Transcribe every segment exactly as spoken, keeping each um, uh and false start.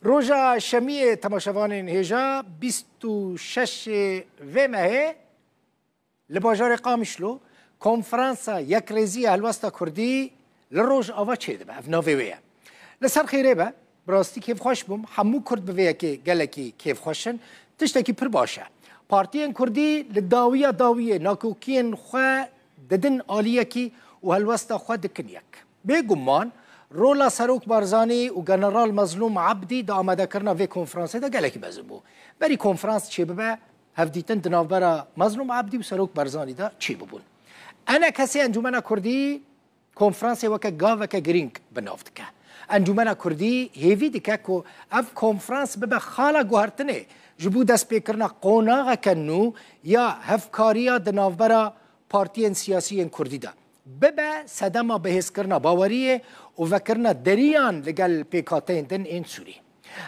Roja Şemiyê, temaşevanên hêja, bîst û şeş vê mehê li bajarê Qamişlo Konferansa Yekrêziya Helwesta Kurdî li Rojava çêdibe. Ev navê wê ye. Li ser xêrê be, bi rastî kêfxweş bûm. Hemû Kurd bi vê yekê gelekî kêfxweş in. Tiştekî pir baş e. Partiyên Kurdî li dawiya dawiyê nakokiyên xwe didin aliyekî û helwesta xwe dikin yek. Bêguman rola Serok Barzanî û General Mezlûm Ebdî di amadekirina vê konferansê de gelekî mezin bû. Berî konferans çêbibe, hevdîtin di navbera Mezlûm Ebdî û Serok Barzanî de çêbibûn. ENKSê, Encûmena Kurdî, konferansê weke gaveke girîng bi nav dike. Encûmena Kurdî hêvî dike ku ev konferans bibe xala guhertinê ji bo destpêkirina qonaxeke nû ya hevkariya di navbera partiyên siyasî yên Kurdî de. Bibe sedema bihêzkirina baweriyê û vekirina deriyan li gel pêkhateyên din ên Sûrî.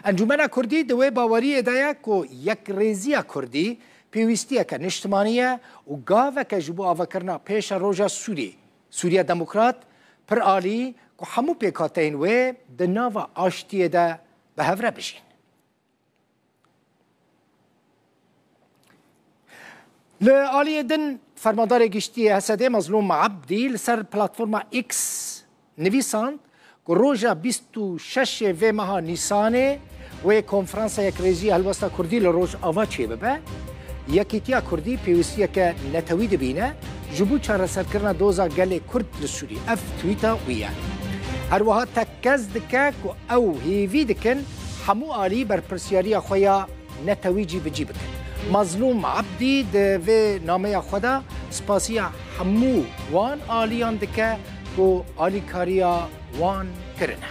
Encûmena Kurdî di wê baweriyê de ye ku yekrêziya Kurdî pêwîstiyeke niştimanî ye û gaveke ji bo avakirina pêşeroja Sûrî, Sûriya Demokrat, pir alî ku hemû pêkhateyên wê di nava aştiyê de bi hev re bijîn. Li aliyê din, Fermandarê Giştî yê H S D Mezlûm Ebdî li ser platforma X nivîsand ku roja bîst û şeş vê meha Nîsanê wê Konferansa Yekrêziya Helwesta Kurdî li Rojava çêbibe. Yekîtiya Kurdî pêwîstiyeke netewî dibîne ji bo çareserkirina doza gelê Kurd li Sûrî. Ev twîta wî ye. Her wiha tekkez dike ku ew hêvî dikin hemû alî berpirsiyariya xwe ya netewî cî bi cî bikin. Mazlûm Ebdî di vê nameya xwe de spasiya hemû wan aliyan dike ku alîkariya wan kirine.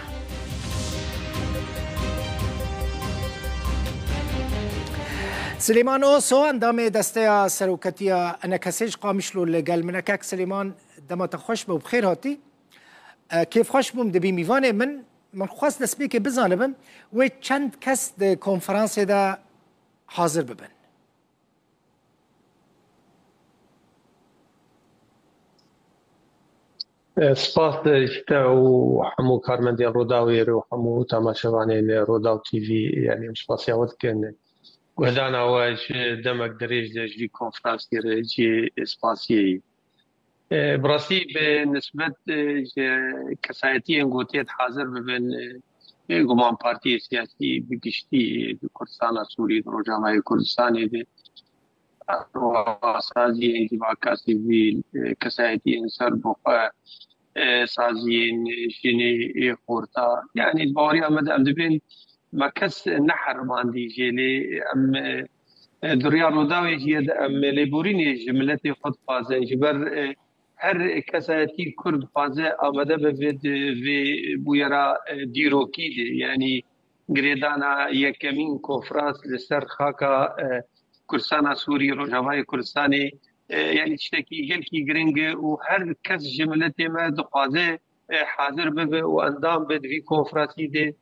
Silêman Oso, endamê Desteya Seroketiya ENKSê ji Qamişlo li gel min e. Kek Silêman, dema te xweş be û bi xêr hatî. E, kêfxweş bûm dibî mîvanê min. Min xwest destpêkê bizanibim, wê çend kes di konferansê de hazir bibin? E, spas ji te û hemû karmendên Rûdawê re û hemû temaşevanên Rûdaw T V, yanî em spasiya we dikin. Guhdana we ji demek dirêj de ji vî konferansê re jî spasiyê yî. E, bi rastî bi nisbet, e, ji kesayetiyên ku têt hazir bibin, e, bêguman partiyê siyasî bi giştî, e, di Kurdistana Sûrî, di Rojavayê Kurdistanê de, saziyên civaka sivîl, e, kesayetiyên serbixwe, e, saziyên jinê, e, xorta, yanî di baweriya me de em dibên me kes neherimandî jê, lê em, e, e, di riya Rûdawê jî ye de em lêborînê ji miletê xwe dixwazin. Ji ber, e, her kesayetî Kurd dixwaze amade be vê, vê bûyera, e, dîrokî de. Yanî girêdana yekemîn konferans li ser xaka, e, Kurdistana Sûrî, Rojavayê Kurdistanê, e, yanî tiştekî gelkî giring e û her kes ji miletê me dixwaze, e, hazir bibe û endam be di vî konferansî de.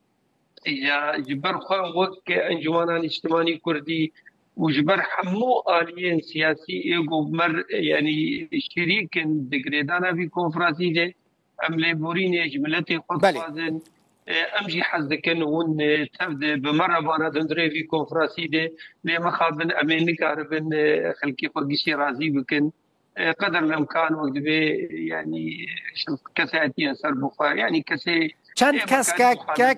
Ya ji ber xwe wek Encûmena Niştimanî Kurdî û ji ber hemû aliyên siyasî ê ku mer, yanî şirîk in di girêdana vî konferansî de, em lêborînê ji miletê xwe Belê. dixwazin. E, em jî hez dikin hûn, e, tev de bi me re bana di hundirê vî konferansî de, lê mixabin em ê nikaribin, e, xelkê xwe giştî razî bikin. E, qeder lemkan wek divê, yanî, kesayetiyên serbixwe, yanî kesê Çend kes kek, kek,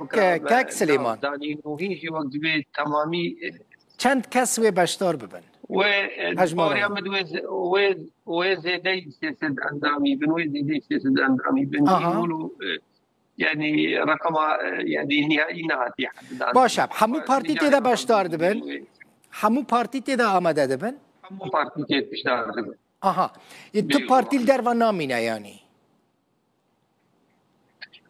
kek Silêman? Danîn û hîn jî wek divê temamî, e, Çend kes wê beşdar bibin? Wê, e, Hejmara. Baweriya min wê, wê, wê zêdeyî sê sed endamî bin, wê zêdeyî sê sed endamî bin. Aha. Îmûl û, e, yanî reqema, e, yanî nihayî nehatiye hedidan. Baş e, hemû partî tê de beşdar dibin? Hemû partî tê de amade dibin? Hemû partî tê beşdar dibin. Aha. E, tu Bêguman. Partî li derva namîne yanî?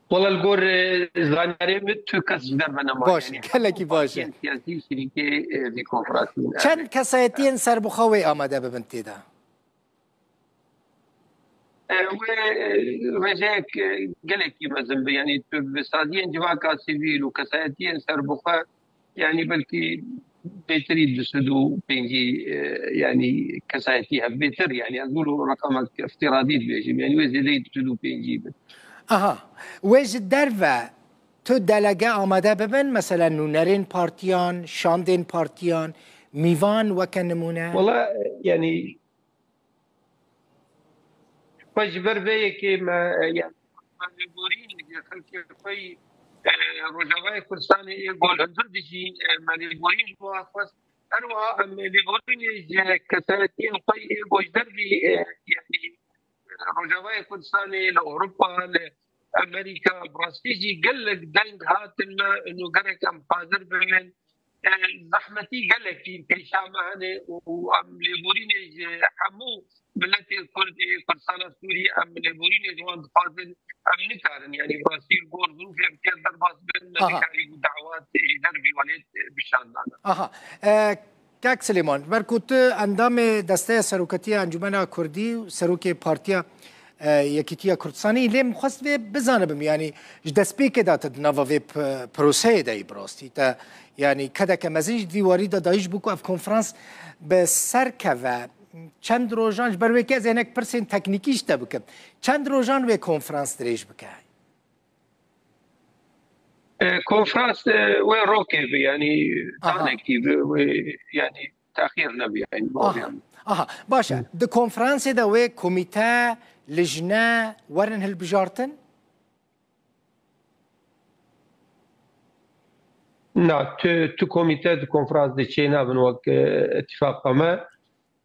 Wela li gor, e, zanyarê min tu kes ji derve nema. Baş, yanî gelekî hemû baş e. Partiyên siyasî şirîkê, e, vî konferansî ne. Çend kesayetiyên serbixwe wê amade bibin tê de? E, wê, e, rêjeyek, e, gelekî mezin be. Yanî tu bi saziyên civaka sivîl û kesayetiyên serbixwe, yanî belkî bêtirî du sed û pêncî, e, yanî kesayetî hev bêtir, yanî ez wilo reqemek îftîradî dibêjim, yanî wê zêdeyî du sed û pêncî bin. Aha, wê ji derve tu delege amade bibin, mesela nûnerên partiyan, şandên partiyan, mîvan weke nimûne? Wala, yani, xwe ji ber vê yekê me, yani, me lêborîn ji xelkê xwe yî, e, Rojavayê Kurdistanê ê gol hundir dijî, e, me lêborîn ji bo xwest. Her wiha em lêborînê ji kesaretiyên xwe yê goşder bî, e, yani, Rojavayê Kurdistanê, li Ewropa, li Amerîka, bi rastî jî gelek deng hatin me, û gerek em hazir bibin. E, zehmetî gelekî pêşa me hene û em lêborînê ji hemû miletê Kurd ê Kurdistana Sûrî, em lêborînê ji wan dixwazin, em nikarin, yani bi rastî li gor zirûfê em têr derbas bin, me Aha. nikarî ku dawat ji dervî welêt bişandan. Aha. E, Kak Silêman, ji ber ku tu endamê Desteya Seroketiya Encûmena Kurdî û serokê Partiya, e, Yekîtiya Kurdistanê yî, lê min xwest vê bizanibim, yanî ji destpêkê de tu di nava vê p-, proseyê de yî bi rastî. Te, yanî kedeke mezin jî di vî warî de dayî ji bo ku ev konferans bi ser keve. Çend rojan, ji ber wê yekê ez ê hinek pirsên teknîkî ji te bikim. Çend rojan wê konferans dirêj bike? E, konferans, e, wê rokê bi, yanî Aha. danekî bi, wê, yanî texîr nebi, yanî Aha. bawiyan. Aha, baş e. Hı. Di konferansê de wê komîte, lijne werin hilbijartin? Na, tu, tu komîte di konferans de çê nabin wek, e, îtifaqa me.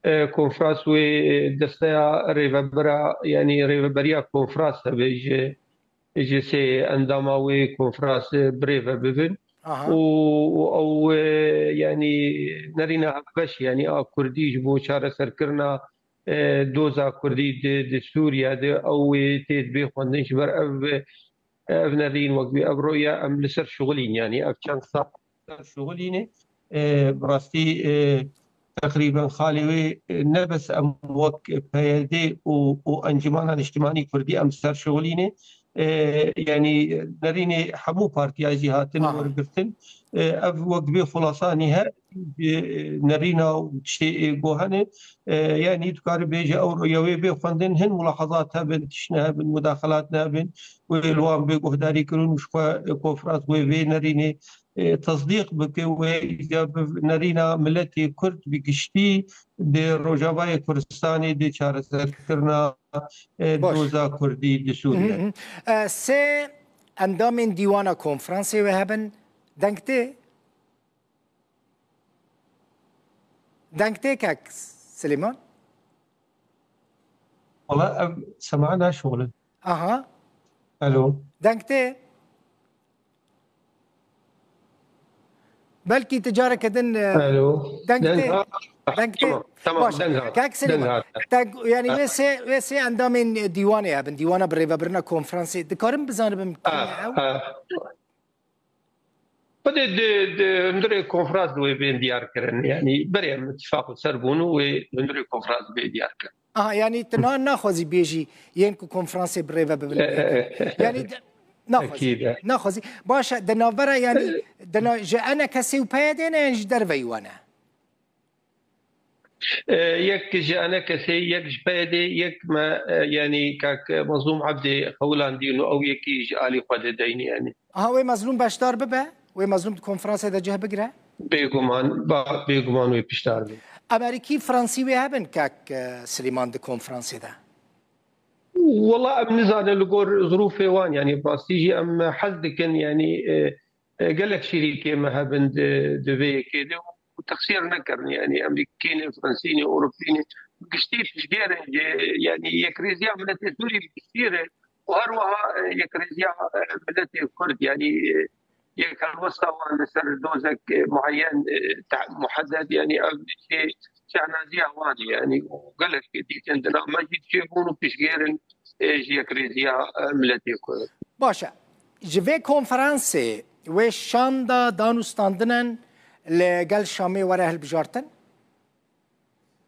E, konferans wê, e, desteya rêvebira, yanî rêveberiya konferans hebe ji ji sê endama wê konferansê birêve bibin. Aha. Û, û ew, e, yanî nerîna hevbeş, yanî a Kurdî ji bo çareserkirina, e, doza Kurdî di, di Sûriye de ew ê tê dibê xwendin ji ber ev, ev nerîn wek wî ev roya em li ser şixulîn, yanî ev çend sal ser şixulînê. E, bi rastî, e, teqrîben xalê wê, e, ne bes em wek P Y D û, û Encûmena Niştimanî Kurdî em ser şixulînê. E, yanî nerînê hemû partiya jî hatin Aha. wergirtin. E, ev wek dibê xulasanî her, e, nerîna û tiştê, e, go hene. E, yanî dikare bêje ew roya wê bê xwendin, hin mulahazat hebin, tişt nehebin, mudaxelat nehebin. Wê li wan bê guhdarî kirin û ji xwe, e, konferans wê vê nerînê e, tesdîq bike wê îca bi nerîna miletê Kurd bi giştî di Rojavayê Kurdistanê di çareserkirina, e, Baş. doza Kurdî di Sûriye. Hı hı. E, sê endamên dîwana konferansê wê hebin, deng tê? Deng tê kek Silêman? Wala ev sema naşixulin. Aha. Alo. Deng tê? Belkî tu careke din, e, Alo. deng Deng tê. ha? Deng tê. Tamam, tamam, Baş. deng ha. Kak Deng Silêman. ha. Te, yani Ha. wê sê, wê sê endamên dîwanê hebin, dîwana birêvebirina konferansê. Dikarim bizanibim Ha, kî ne ew? ha. Xwedê di, di hundirê konferans wê bên diyar kirin. Yani berê em îtifaq û ser bûn û wê hundirê konferans bê diyar kirin. Aha, yani tu na-, naxwazî bêjî yên ku konferansê bi rê ve bibin. E, e, e. Yani de-, naxwazî. Ekîd e. Naxwazî. Baş e, di navbera yani E. di na-, ji ENKSê û PYDê ne yan ji derveyî we ne? E, yek ji ENKSê, yek ji PYDê, yek me, e, yani kak Mazlûm Ebdê xewilandîn û ew yekî ji alî xwe de deyne yani. Aha, wê Mazlûm beşdar bibe? Wê Mazlûm di konferansê de cih bigire? Bêguman, ba, bêguman wê pişdar be. Amerîkî, Fransî wê hebin kak, e, Silêman di konferansê de? Wela em nizanin li gor zirûfê wan, yani rastî jî em hez dikin, yani, e, e, gelek şirîkê me hebin di, di vê yekê de û texsîr nekirin, yani Amerîkî ne, Fransî ne, Ewropî ne, giştî piştgêrên jê, yani yekrêziya miletê Sûrî bi giştî re û her wiha, e, yekrêziya, e, miletê Kurd, yani, e, yek helwesta wan li ser dozek, e, muheyen, e, te-, muhedded, yani ev jê şehnaziya wan e, yani û gelek dîtin di nav me jî çêbûn û piştgêr in, e, ji yekrêziya, e, miletê Kurd. Baş e. Ji vê konferansê wê şanda dan û standinên li gel Şamê were hilbijartin?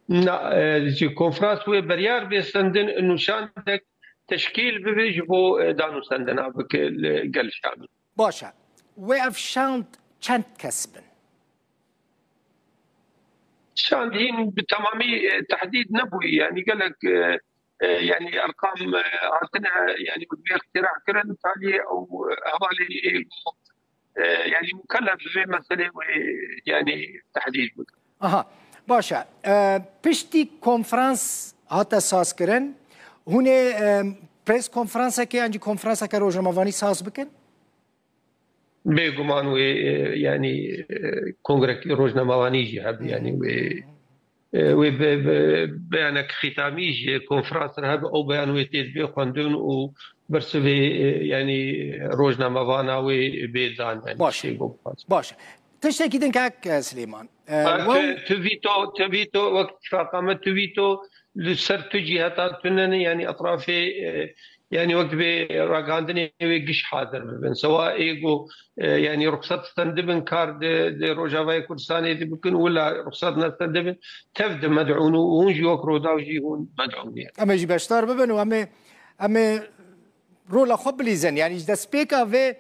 Na, e, ji konferans wê beryar bê sendin û şandek teşkîl bibe ji bo, e, dan û sendina bike li gel Şamê. Baş e. Wê ev şand çend kes bin? Şand hîn bi temamî, e, tehdîd nebûye. Yani gelek, e, E, yanî erqam, e, hatine, yanî bi vê îqtirah kirin, taliyê ew, e, hevalê ê, e, yanî mukellef bi vê meselê wê, yanî tehdîd bikin. Aha, baş e. E, piştî konferans hate sazkirin, hûn ê, e, pres konferansekê yan jî konferanseke rojnamevanî saz bikin? Bêguman wê, e, yanî, e, kongrekî rojnamevanî jî hebe, yanî wê, e, wê bi, bi beyanek xîtamî ji konferansê re hebe, ew beyan wê tê dibê xwendin û bersivê, e, yanî rojnamevana wê bê dan, yanî Baş. Tiştê ku bixwazin. Baş. Tiştekî din kak, e, Silêman. E, Ha, wew tu, tu vîto, tu vîto, wek tifaqa me tu vîto li ser tu cîhetan tune ne, yanî etrafê, e, yanî wek dibê ragihandinê wê giş hazir bibin. Sewa ê ku, e, yanî ruxsat stendibin kar di, di Rojavayê Kurdistanê de bikin, wila ruxsat nestendibin, tev di med'ûn û hûn jî wek Rûdaw jî hûn med'ûn ye. Em ê jî beşdar bibin û em ê, em ê rola xwe bilîzin. Yanî ji destpêka vê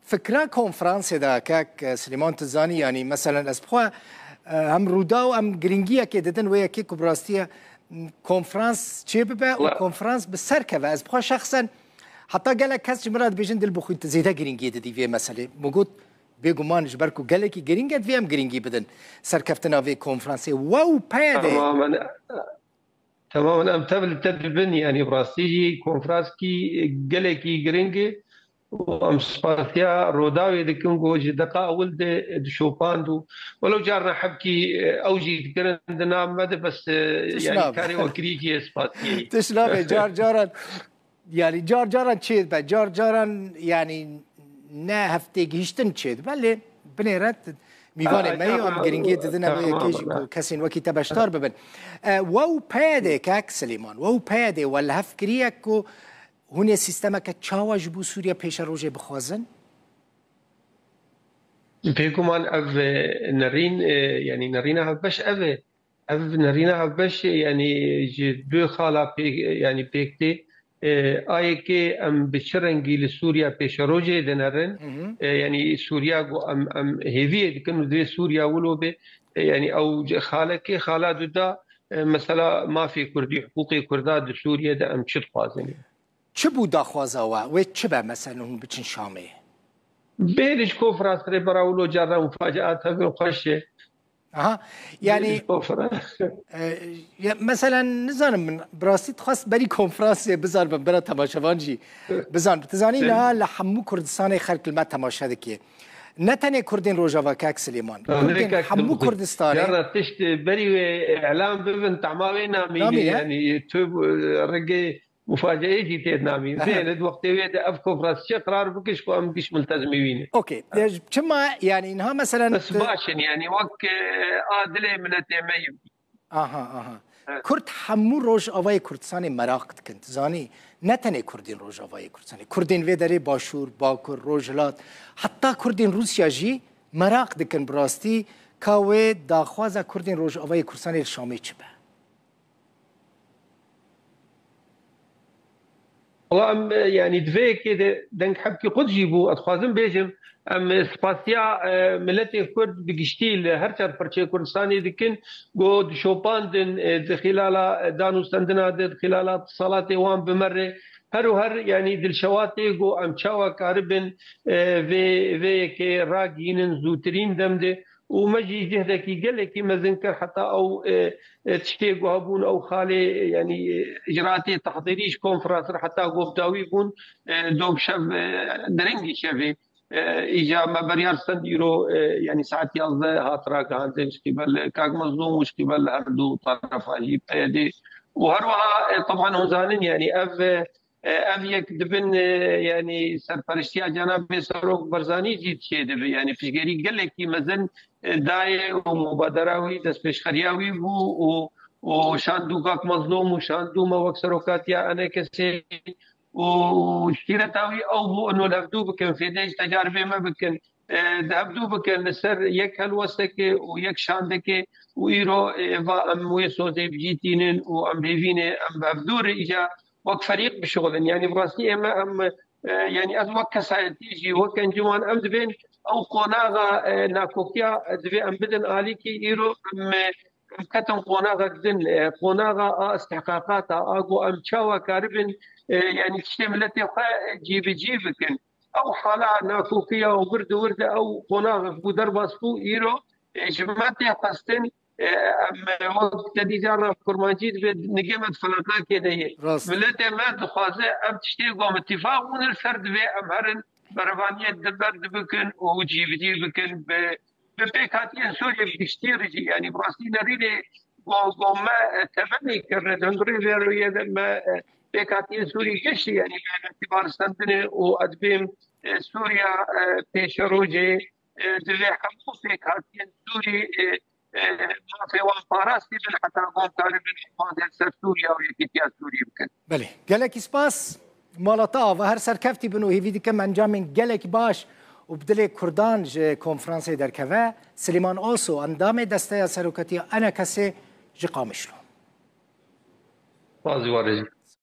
fikra konferansê de kek, e, Silêman, tu zanî, yanî meselen ez bixwe, e, hem Rûdaw em giringiyekê didin wê yekê ku bi rastî ye, m, konferans çêbibe û Wa- konferans bi ser keve. Ez bixwe şexsen heta gelek kes ji min re dibêjin, Dilbixwîn, tu zêde giringiyê didî vê meselê. Min got, bêguman ji ber ku gelekî giring e, divê em giringî bidin serkeftina vê konferansê. Wew peyedê. Temamen. Temamen, em tev li te dibin, yanî bi rastî jî konferaskî gelekî giring e û em spasiya Rûdawê dikin ku ji deqa ewil de dişopand û welew carna hebkî ew jî dikirin di nav me de, bes, e, Tişt yanî nabe. Karê wekirî jî spasiyê. Tişt nabe, car caran, yanî car caran çêdibe, car caran yanî ne heftê gihiştin çêdibe, lê binêre t-, mîvanê Ay, me yê, em tamam, giringiyê didine vê tamam, yekê jî tamam. Ku kesên wekî te beşdar bibin. E, wew peyedê kek Silêman, wew peyedê we li hev kiriye ku hûn ê sîstemeke çawa ji bo Sûriye pêşerojê bixwazin? Bêguman ev, e, nerîn, e, yanî nerîna hevbeş ev e. Ev nerîna hevbeş e, yanî ji du xala pê-, yanî pêk tê. E, A Y K em bi çi rengî li Sûriya pêşerojê dinerin? Hı hı. E, yanî Sûriya ku em, em hêviyê dikin û divê Sûriya wilo be. E, yanî ew c-, xalekê xala duda, e, mesela mafê Kurdî, hiqûqê Kurda di Sûriye de em çi dixwazin? Çi bû daxwaza we? Wê çi be, mesela hûn biçin Şamê? Bêhêlî ji konferans rêbera wilo carna mufaceat hebe, xweş e. Aha. Yanî, Bêhêlî ji konferans. E, ya, mesela nizanim, min bi rastî dixwest berî konferansê bizanibim, bera temaşevan jî bizanibim. Tu zanî, Evet. Niha li hemû Kurdistanê xelk li me temaşe dike. Ne tenê Kurdên Rojava, kek Silêman. Kurdên hemû Kurdistanê. Carna tişt berî wê îlan bibin, tema wê namîne, Namîne? Yanî tu, e, rengê Mufaceeyê jî tê namîn. Aha. Bêne di wextê wê de ev konferans çi qerar bike, ji ku em giş miltezmî wî ne. Okey. E, çima, yanî, niha meselen Bes tu baş in, yanî wek, e, a dilê miletê me yî. Aha, aha. Evet. Kurd hemû Rojavayê Kurdistanê meraq dikin. Tu zanî, ne tenê Kurdên Rojavayê Kurdistanê. Kurdên vê derê Başûr, Bakur, Rojhilat, heta Kurdên Rûsya jî meraq dikin bi rastî ka wê daxwaza Kurdên Rojavayê Kurdistanê li Şamê çi be. Wala em, e, yanî di vê yekê de deng hebkî Quds jî bû. Ez dixwazim bêjim, em, e, spasiya, e, miletê Kurd bi giştî li her çar parçeyê Kurdistanê dikin, ku dişopandin, e, di xîlala, e, danûstendina de, di xîlala desthilatê wan bi me re. Her û her, yanî dilşewatê ku em çawa karibin, e, vê, vê yekê ragihînin zûtirîn dem de. Û me jî cihdekî gelekî mezin kir heta ew, e, e, tiştê ku hebûn ew xalê, e, yanî, e, îcraatê tehdîrî ji konferansê heta ku bi dawî bûn, e, do bi şev, e, derengî şevê, e, îca me beryar stend îro, e, yanî saet yazdeh hat ragihandin ji qîbel Kak Mezlûm û ji qîbel her du terefa jî P Y D. Û her wiha, e, teban hûn zanin, yanî ev, e, E, ev yek dibin, e, yanî serperiştiya Cenabê Serok Barzanî jî çêdibe. Yanî piştgirî gelekî mezin, e, dayê û mubadera wî, destpêşxeriya wî bû û, û şand û Kak Mezlûm û şand û me wek serokatiya E N K S'ê û şîreta wî ew bû, ino li hevdû bikin, fêdê ji tecaribê me bikin, e, di hevdû bikin li ser yek helwestekê û yek şandekê û îro, e, va em wê sozê bi cî tînin û em hêvî ne em bi hevdû re îca wek ferîq bişuxulin. Yanî bi rastî ême em, e, yanî ez wek kesayetî jî, wek encûman, em dibên ew qonaxa, e, nakokiya, e, divê em bidin alîkî. Îro em, e, em ketin qonaxek din, e, qonaxa a istihqaqata, a ku em çawa karibin, e, yanî tiştê miletê xwe cîbicî bikin. Ew hala nakokiya û wir di wir de ew qonaxek bû derbas bû, îro, e, ji me tê xwestin, e, em, e, wek te dî carna kurmancî dibe nigê me di felatnakê de ye. Rast. Miletê me dixwaze ev tiştê ku em îtîfaq bûne li ser divê em herin berevaniyê di ber di bikin û cîbicî bikin bi, bi pêkhatiyên Sûriyê bi giştî re jî, yanî bi rastî nerînê ku, ku me, e, temennî kirine di hundirê vê rûyê de me, e, pêkhatiyên Sûriyê giştî, yanî bi îtîbar stendinê û ez dibêm, e, Sûriya, e, pêşerojê, e, divê hemû pêkhatiyên Sûrî, e, e, mafê wan parastî bin heta ku em karibin xwazê ser Sûriya û yekîtiya Sûrî bikin. Belê, gelekî spas. Mala te ava her serkeftî bin û hêvî dikim encamên gelekî baş û bi dilê Kurdan ji konferansê derkeve. Silêman Oso, endamê Desteya Serokatiya ENKSê ji Qamişlo. Spas ji we re jî.